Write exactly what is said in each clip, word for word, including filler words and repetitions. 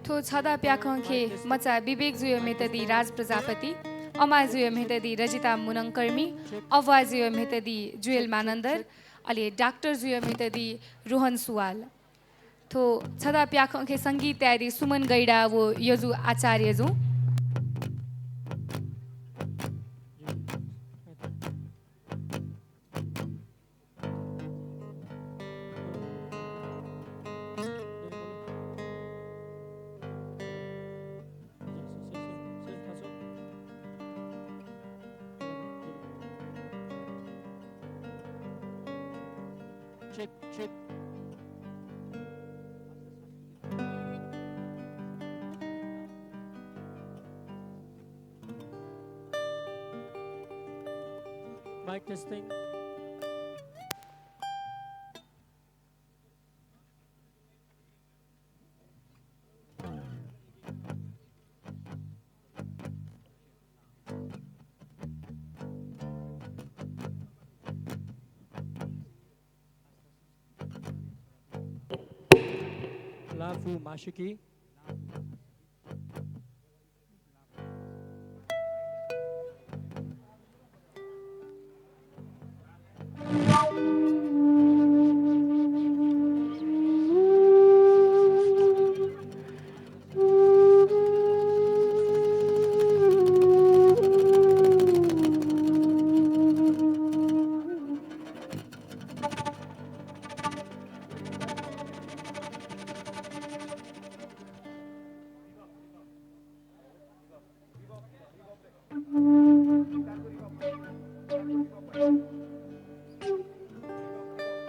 थ्व छता प्याखंखे मचा विवेक जुया म्हेतदी राज प्रजापति, अमा जुया म्हेतदी रजिता मुनंकर्मी, अभ्वा जुया म्हेतदी जुएल मानन्धर, अले डाक्टर जुया म्हेतदी रोहन सुवाल। थ्व छता प्याखंखे संगीत तयारी सुमन गैडा व यजु आचार्यजुं। Check, check. Mic testing. लापु म्हासिकी।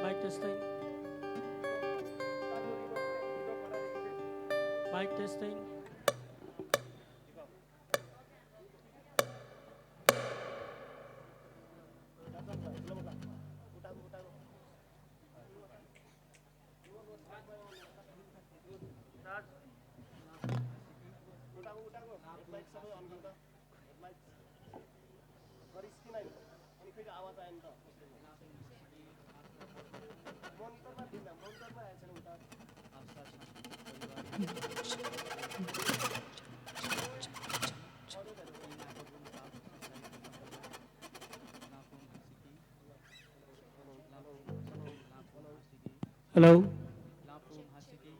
Mic testing. Mic testing. Hello. लापु म्हासिकी।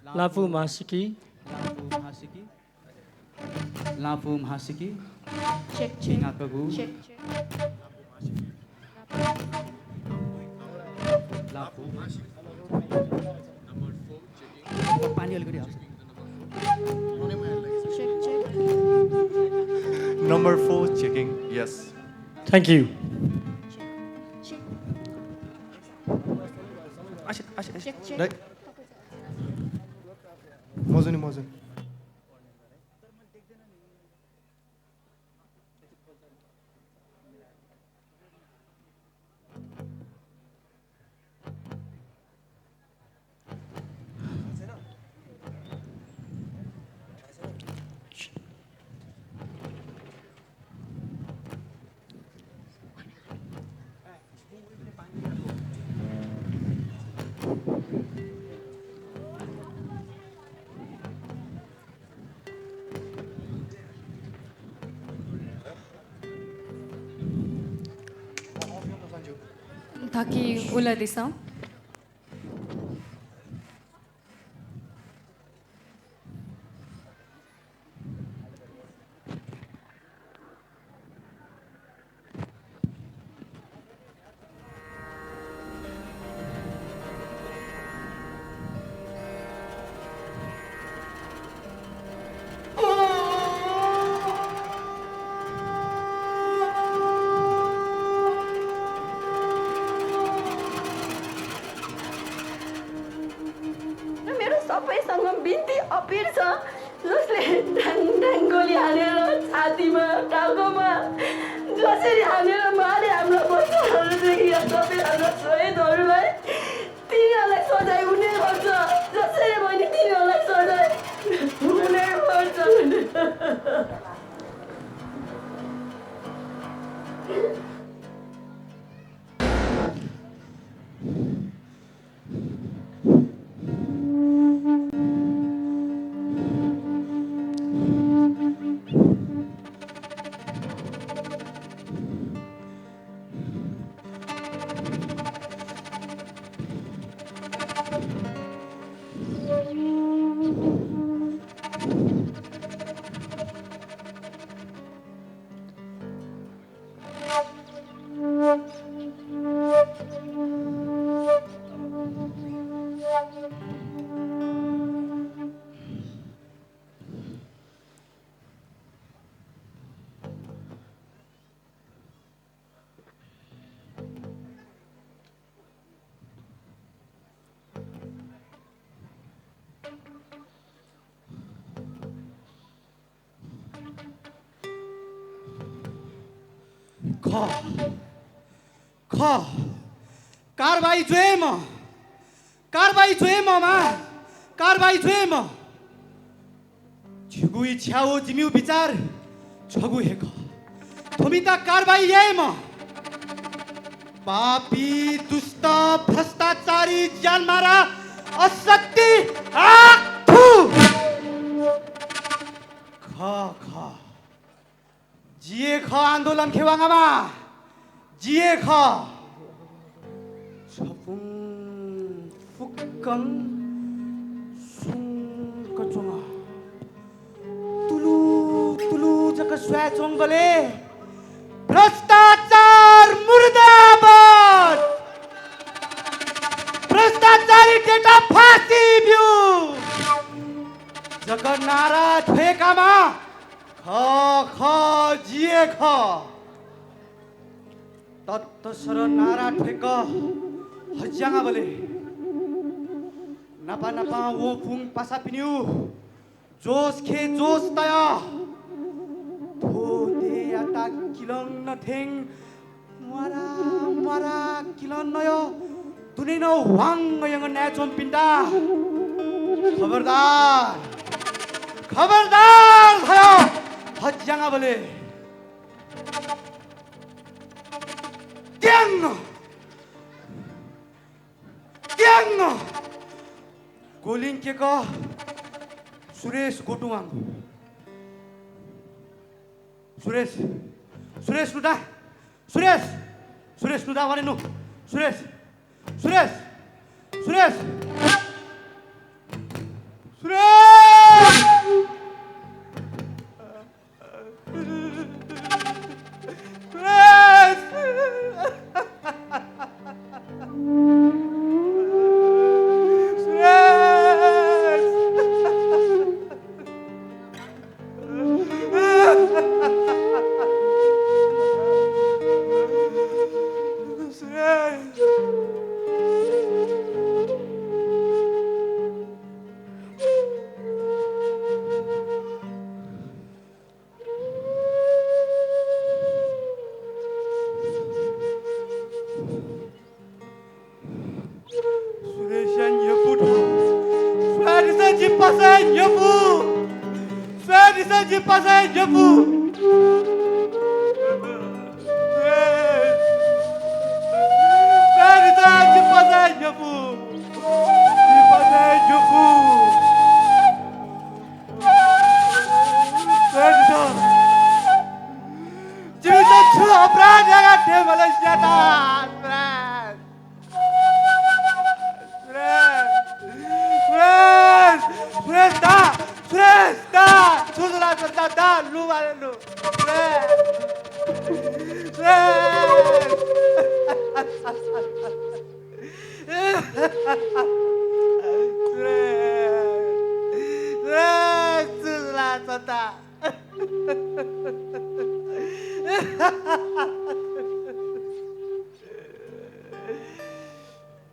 लापु म्हासिकी। लापु म्हासिकी। Check, check. भिंगाकगु। Check, check. लापु। पानी अलिकति हाल्छ। Check, check. Number four checking. Yes. Thank you. Check, check. Asti, Asti, Asti. Check, check. दाइ। मजू नि, मजू नि। थकिं उलदिसँ। मेरो सबैसँग बिन्ती अपिल छ, जसले ढ्याङ ढ्याङ गोली हानेर छातीमा, टाउकोमा जसरी हानेर मारे हाम्रा बच्चाहरूदेखि या सबै हाम्रा शहीदहरूलाई, तिनीहरूलाई सजाय हुनै पर्छ। जसरी पनि तिनीहरूलाई सजाय हुनै पर्छ। खः, खः। कारवाही जुइम्ह, कारवाही जुइम्ह मा, कारवाही जुइम्ह। जिगु इच्छा व जिमिगु विचार छगू हे खः। थ्वमित कारवाही यायेम्ह पापी, दुष्ट, भ्रष्टाचारी, ज्यानमारा, असत्य, आः, थु। खः, खः। जि हे खः आन्दोलन खेवांगामा, जि हे खः। छपुं फुक्कं सुंक च्वं। तुलु तुलु जक स्वयाच्वंबलय् भ्रष्टाचार मुर्दाबाद, भ्रष्टाचारीतय्त फाँसी ब्यु जक नारा थ्वय्कामा खः, खः, जि हे खः। ततसः नारा थ्वय्क हज्यानाबलय् नापा नापा वंपुं पासापिनिगु जोस खे जोस तयाः थ्व देय्‌यात किलं नथें म्वारा म्वारा किलं नयः दुने नं ह्वाङ यंग नाय्‌च्वंपिन्त खबरदार, खबरदार धयाः हज्यानाबलय् त्याङ्ग, त्याङ्ग गोलिं केक सुरेश गोटुवाङ। सुरेश, सुरेश नु दा, सुरेश, सुरेश नु दा, वारे नु, सुरेश, सुरेश, सुरेश, सुरेश। सुरेशया न्ह्यपु थ्व। सुरेश, जि पासा न्ह्यपु। सुरेश, जि पासा न्ह्यपु। सुरेश, जि पासा न्ह्यपु। जि पासा न्ह्यपु। सुरेश, जिमिसं छु अपराध याना थें मला स्यात? सुरेश। सुरेश। सुरेश। सुरेश, दा। सुरेश, दा। छु जुल दा, दा, दा, लु, मारे लु। सुरेश। सुरेश। सुरेश। सुरेश, छु जुल दा।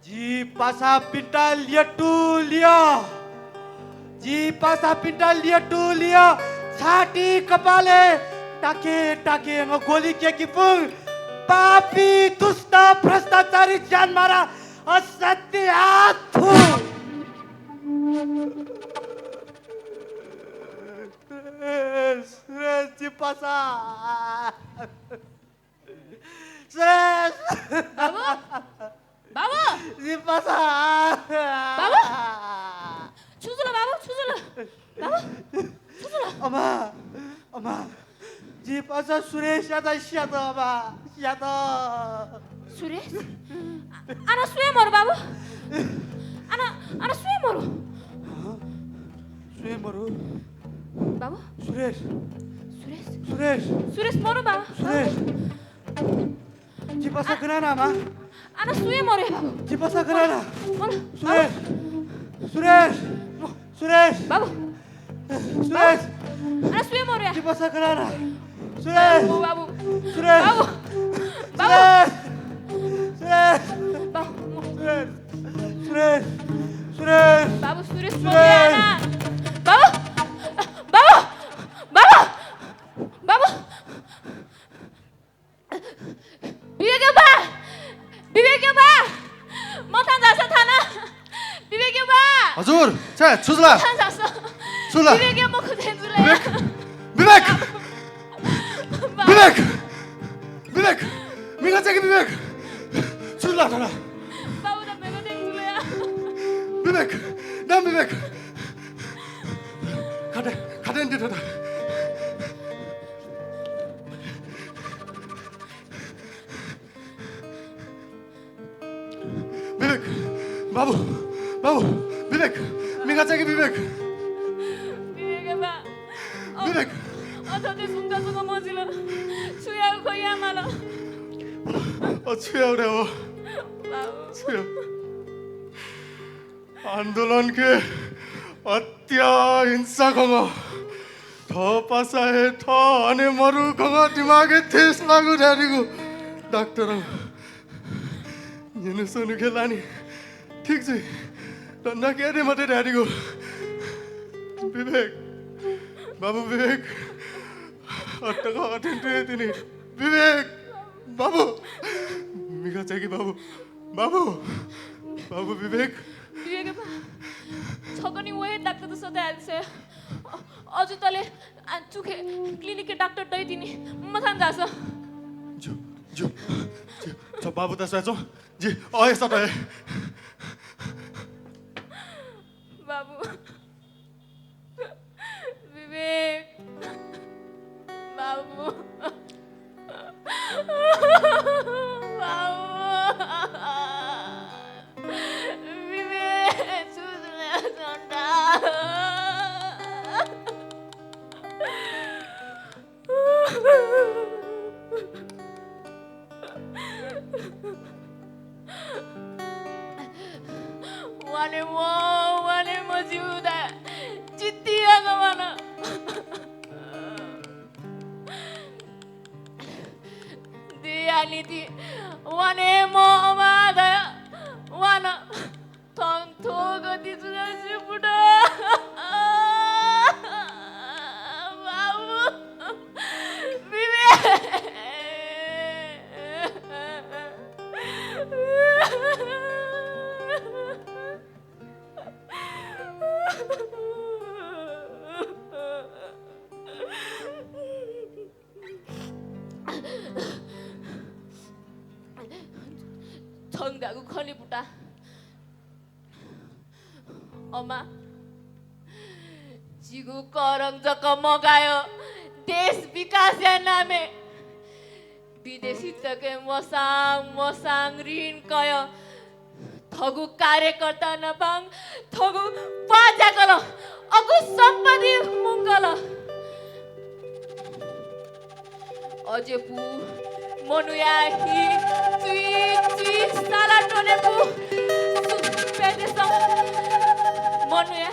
जि पासापिन्त ल्यतुलिय, जि पासापिन्त ल्यतुलिय छाति कपालय् ताके ताके गोली क्यंकीपुं पापी, दुष्ट, भ्रष्टाचारी, ज्यानमारा, असत्य, आः, थु। सुरेश, सुरेश, जि पासा। सुरेश। बाबु? बाबु? जि पासा। बाबु? छु जुल बाबु? छु जुल? बाबु? छु जुल? अमा, अमा। जि पासा सुरेशयात स्यात, अमा, स्यात। सुरेश? आ, आः सु हे मरु बाबु? आः, आः सु हे मरु? हँ? सु हे मरु? बाबु? सुरेश। सुरेश? सुरेश। सुरेश मरु बाबु। सुरेश। जि पासा आ, गन याना, अमा? आः सु हे मरु हे बाबु। जि पासा गन याना। मरु। सुरेश। बाबु। सुरेश। सुरेश। बाबु। सुरेश। बाबु। आः सु हे मरु हे। जि पासा गन याना। सुरेश। बाबु, बाबु। सुरेश। बाबु। बाबु। सुरेश। सुरेश। बाबु। सुरेश। सुरेश। सुरेश। बाबु, सुरेश सुरेश। मरु हे ना। बाबु। बाबु। बाबु। बाबु। हजुर, छे, छु जुल? छु जुल? विवेक या मखु थें जुल या। विवेक! विवेक! बाबु। विवेक! विवेक! मिखा चाय्कि विवेक! छु जुल थन? बाबु, नं बेगः थें जुल या। विवेक! नं विवेक! खाटे, खाटे निंतिं थ्वत। विवेक, बाबु, बाबु, विवेक, मिखा चाय्कि विवेक। विवेक बा, अ, विवेक। अ, थथे सुंक सुंक मजिल। छु यायेगु खँ यायेमाल। अ, छु यायेगु दइ हो? बाबु। छु यायेगु? आन्दोलनके हत्या हिंसा खंगः। थः पासा हे थः हने मरु खंगः दिमागय् ठेस लाःगु धयादीगु डाक्टरं। न्यने स्वन्हुखे लानि। ठीक जुइ। धन्दा क्यादे मते धयादीगु। विवेक, बाबु विवेक, अट्टक अथें तुं हे तिनि। विवेक, बाबु, मिखा चाय्कि बाबु, बाबु, बाबु विवेक। विवेक बा, छकः नि व हे डाक्टर दुसा धयादिसँ। अ-, अझ तले, आ, चुखे क्लिनिकय् डाक्टर दइ तिनि, मथां झासँ। ज्यू, ज्यू, ज्यू, छ बाबुत स्वयाच्वँ, जि अय् सत हे। बाबु। विवेक। बाबु। बाबु। विवेक, छु जुल या झन्डा? वाने म्व, वाने मज्यू धया चित्ती याक वान। दया निंतिं वाने म्व अमा धया वान। थन थ्व गति जुयाः सिपुत। बाबु, विवेक। छं धाःगु खँ नि पुता। अमा, जिगु करं जक मगायो, देश विकासया नामय् विदेशीतय्के मसां मसां ऋण कयो। थःगु कार्यकर्ता नापं थःगु प्वाः ज्याकल, अगु सम्पत्ति मुंकल। अज्याःगु मनूया हि चुइ चुइ साला त्वनेगु सुप्यदेसं मनूया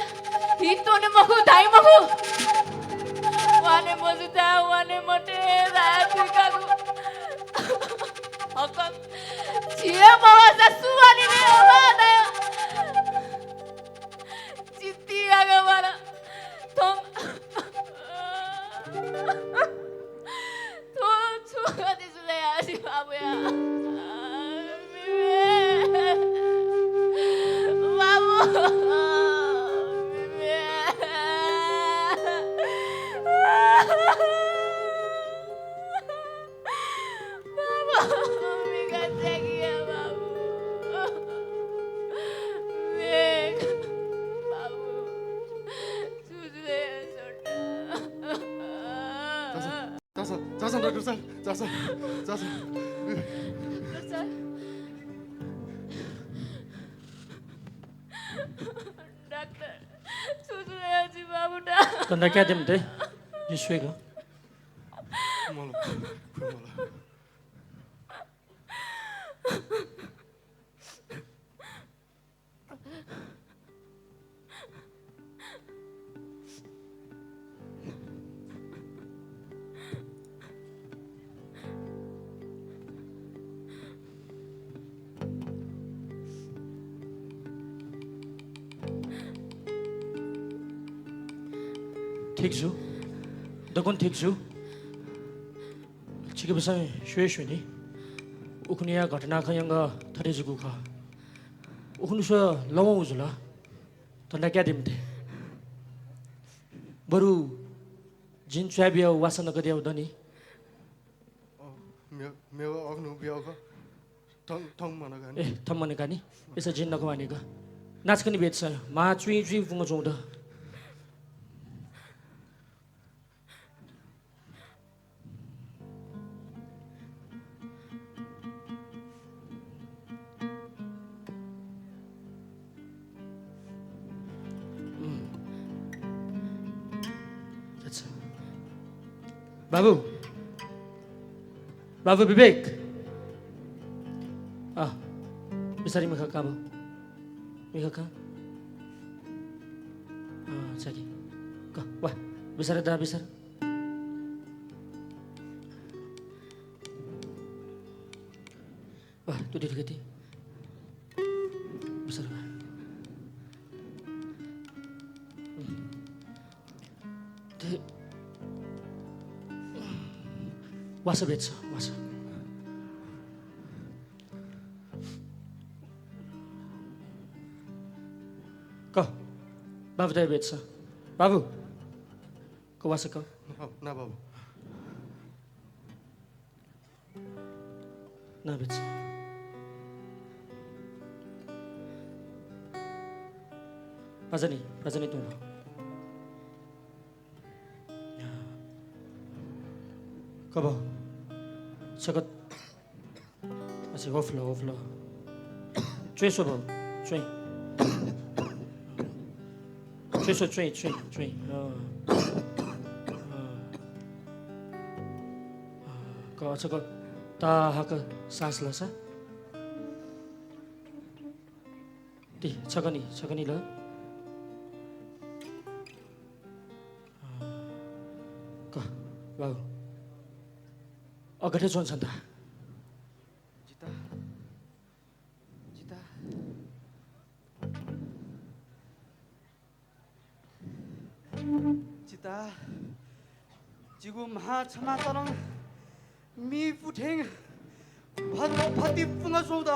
हि त्वने मखु धाइ मखु। वाने मजुता वाने मते धाया तुइकागु हकं झिए मवसा सुवानि ने अभादा। चित्ती यागमाला थों थों छु गति जुले आसि बाबुया। बाबु। बाबु, मिखा च्याकिया बाबु। मेघ, बाबु, छु जुया छोटा। चाचा, चाचा, चाचा, डाक्टर साहब, चाचा, चाचा। डाक्टर साहब, डाक्टर, छु जुया जि बाबुटा। धन्दा क्या देम दे, जिं स्वयेगु। मला, मला। ठीक जू, दक्वं ठीक जू। छिकपिन्सं स्वये स्वनी, उखुन्हुया घटना खँ यंक थथे जूगु खः। उखुन्हु स्वयाः लवं जुल। धन्दा क्या दिमते। बरु जिं च्वाय् बियाव वासः नकतियाव दनि। अ, मे-, मेव अग्नु बियाव ख। थं, थं मनकानि। ए, थं मनकानि। इसा जिं नकवानि ग। नाचकनि बेत स, मा चुइँ चुइँ पुंग चुंग द। अच्छा। बाबु, बाबु विवेक। अ, बिसारी मिखा का बु। मिखा का। अ, चाकी। क, वा, बिसार दा, बिसार। वाह, तुति तुति। बिसर वाह। दे। वासः बेत स, वासः। क, बाबु दाइ बेत स। बाबु। क वासः क। ना, ना बाबु। ना बेत स। पाजनी, पाजनी तुं। कब? सकत। अच्छा, होफ्लो, होफ्लो। च्वेसो बाबु, च्वें। च्वेसो, च्वें, च्वें, च्वें। अँ। अँ। अँ, क, अच्छा, क, ताहाक सास ल सा। ति, छकनि, छकनि ल। अँ, क, बाबु। अ, गथे च्वन छन्त? जिता। जिता। जिता, जिगु म्हा छमा तलं मि पुथें भत भति पुंग च्वंगु द।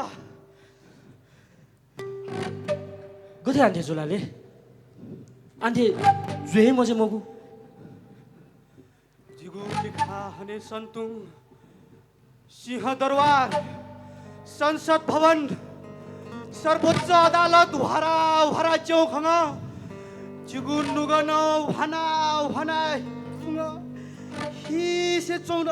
गथे आन्थे जुलाले? आन्थे जुइ हे मजे मगु। जिगु मिखा हने सन्तुं सिंहदरबार, संसद भवन, सर्वोच्च अदालत ह्वारा ह्वारा च्यौ खंग, जिगु नुगः नं ह्वाना ह्वाना पुंग हिसे च्वंग द।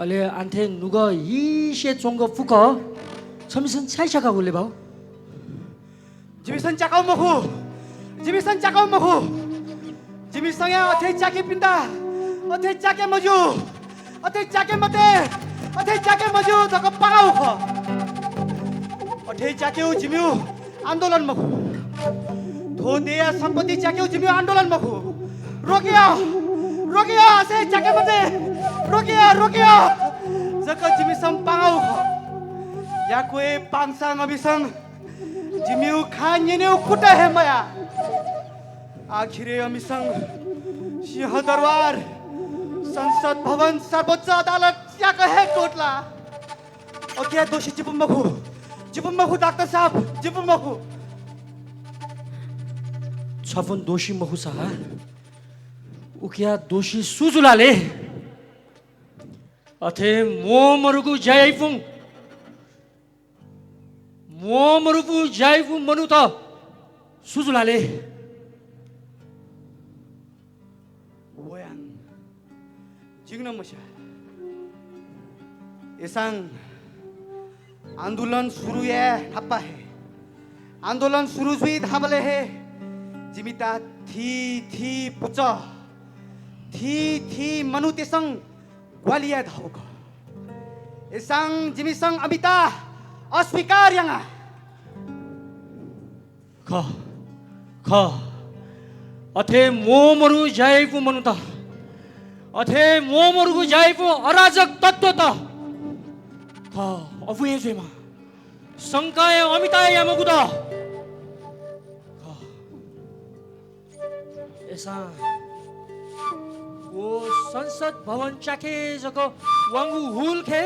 अले आन्थे नुगः हिसे च्वंग फुक छमिसं छाय् स्याका हुले बाउ? जिमिसं च्याकाउ मखु, जिमिसं च्याकाउ मखु। जिमिसं या अथे च्याकेपिन्त अथे च्याके मज्यू, अथे च्याके मते, अथे च्याके मज्यू धकाः पागाउ खः। अथे च्याकेउ जिमिउ आन्दोलन मखु। थ्व देया सम्पत्ति च्याकेउ जिमिउ आन्दोलन मखु। रोकिया, रोकिया, असे च्याके मते, रोकिया, रोकिया जक जिमिसं पागाउ खः। याकुए पांसां अमिसं जिमिउ खा न्यनेउ कुतः हे मया। आखिरय् अमिसं सिंहदरबार, संसद भवन, सर्वोच्च अदालत याक हे कोटला। अकिया दोषी जिपु मखु, जिपु मखु डाक्टर साहब, जिपु मखु। छपुन दोषी मखु साहा, उकिया दोषी सु जुलाले? अथे म्वमरुगु ज्या याइपुं म्वमरुपु ज्या याइपु मनूत सु जुलाले? वयां जिं नं मस्या। एसां आन्दोलन सुरु याये न्हापा हे, आन्दोलन सुरु जुइ धाःबलय् हे जिमित थीथी पुचः, थीथी मनूतय्सं ग्वाहालि याये धाःगु खः। एसां जिमिसं अमित अस्वीकार याना। खः, खः। अथे म्वमरु ज्या याइपु मनूत, अथे म्वमरुगु ज्या याइपु अराजक तत्त्वत खः, अबुं हे जुइमा। शंकाया अमिताया यामगु द। खः। एसां व संसद भवन च्याखे जक वांगु हुल खे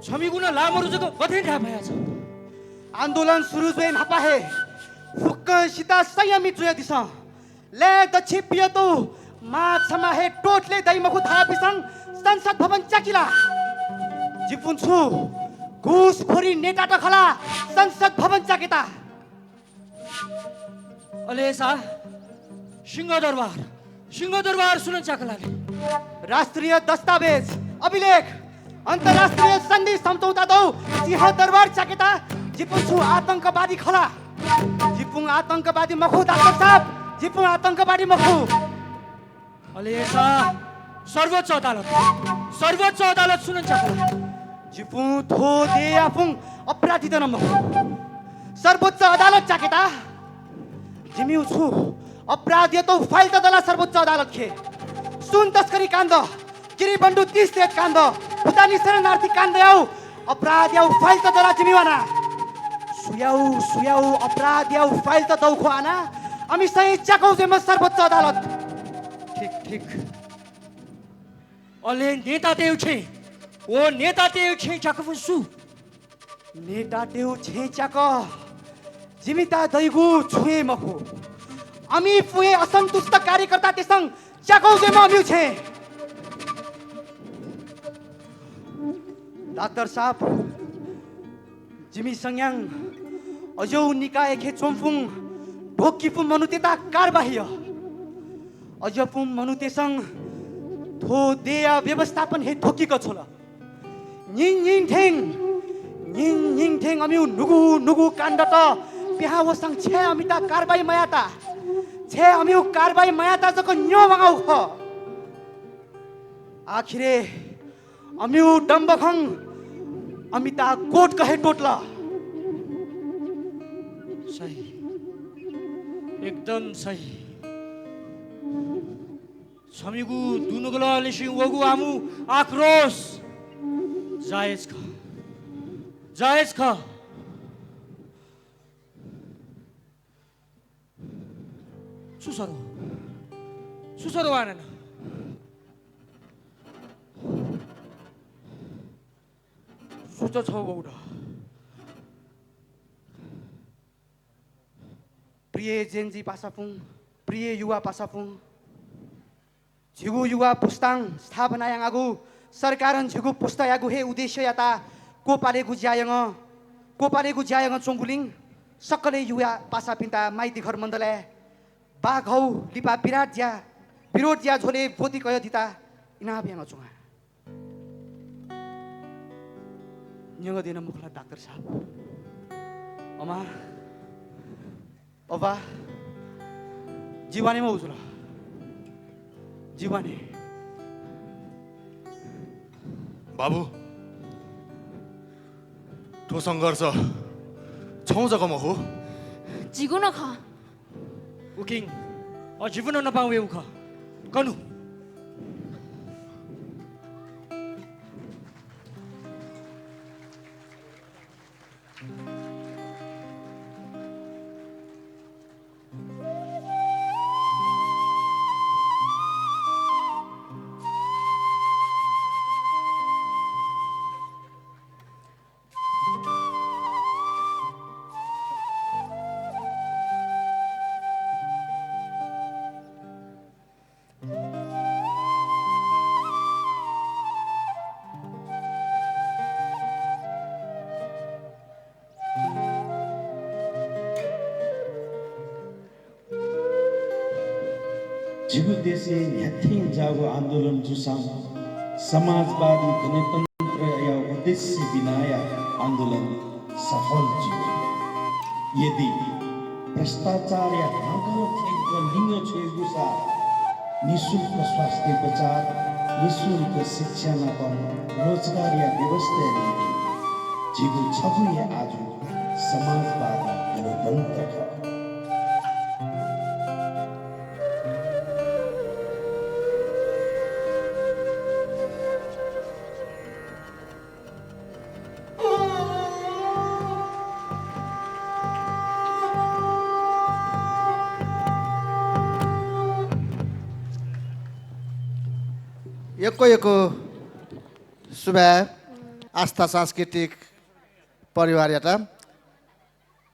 छमिगु नं लामरु जक गथे न्ह्याः भया छ। आन्दोलन सुरु जुइ न्हापा हे फुक्कसित संयमित जुयादिसँ। लय् दछि पियतु माछामा हे टोटले दइ मखु धाःपिसं संसद भवन च्याकिला। जिपुं छु घुसखोरी नेतात खला संसद भवन च्याकेता। अले सा सिंहदरबार, सिंहदरबार सुनं च्याकलाले। राष्ट्रिय दस्तावेज, अभिलेख, अन्तर्राष्ट्रिय सन्धि सम्झौता दौ सिंहदरबार च्याकेता। जिपुं छु आतंकवादी खला? जिपुं आतंकवादी मखु डाक्टर साहब, जिपुं आतंकवादी मखु। अले सा सर्वोच्च अदालत, सर्वोच्च अदालत सुनं च्याकला। जिपुं थ्व देयापुं अपराधीत नं मखु। सर्वोच्च अदालत च्याकेता। जिमिउ छु अपराधीयात फाइलत दला सर्वोच्च अदालत खे। सुन तस्करी काण्ड, गिरिबन्धु टी स्टेट काण्ड, भुटानी शरणार्थी काण्डयाउ अपराधीयाउ फाइलत दला जिमिउ आना। सुयाउ, सुयाउ अपराधीयाउ फाइलत दौ खो आना। अमिसं च्याकौ जुइम्ह सर्वोच्च अदालत। ठीक, ठीक। अले नेतातय् छेँ, ओ नेतातय् छेँ च्याकफु सु? नेतातय् छेँ च्याक जिमिता दइगु छुं हे मखु। अमि पुए असन्तुष्ट कार्यकर्तातय्सं च्याकौ जुइम्ह अमिउ छेँ। डाक्टर साहब, जिमि संज्ञां अज्याउ निकायखे च्वंपुं ध्वकिपुं मनूतय्ता कारवाही। अज्यापुं मनूतय्सं थ्व देया व्यवस्थापन हे ध्वकिक छ्वल। न्हिं न्हिं थें, न्हिं न्हिं थें अमिउ नुगु नुगु काण्डत पिहां वसं छाय् अमिता कारवाही मयाता? छाय् अमिउ कारवाही मयाता जक न्यवांगु खः। आखिरे अमिउ दम्बखं अमिता कोटक हे त्वतल। सही, एकदम सही। छमिगु दुनुगलंनिसें वःगु आमु आक्रोश जायज खः, जायज खः। छु सरो? छु सरो आनन? सुच छौ गौड। प्रिय जेनजी पासापुं, प्रिय युवा पासापुं, झीगु युवा पुस्तां स्थापना यानागु सरकारं झीगु पुस्तायागु हे उद्देश्ययात क्वपालेगु ज्या यानाः, क्वपालेगु ज्या यानाच्वंगुलिं सकलें युवा पासापिन्त माइतीघर मण्डलय् बाघौ लिपा विराट ज्या, विरोध ज्या झ्वलय् ब्वति कयादित इनाप यानाच्वना। न्यंगु दे नं मखु ला डाक्टर साहब? अमा, अबा, जि वानेमा उजुल। जि वाने। बाबु, थ्व संघर्ष छौ जक मखु। जिगु नं खः। उकिं अ, जिगु नं नपां वयेगु खः। कनु। झीगु देशय् न्ह्याथें जाःगु आन्दोलन जूसां समाजवादी गणतन्त्रया उद्देश्य बिनाया आन्दोलन सफल जुइ। यदि भ्रष्टाचारया हाँगः थ्यंक लिङ छ्वयेगु सा निशुल्क स्वास्थ्य उपचार, निशुल्क शिक्षा नाप रोजगारया व्यवस्थाया निंतिं झीगु छगू हे आजु समाजवादी गणतन्त्र खः। यक्व यक्व सुभाय् आस्था सांस्कृतिक परिवारयात।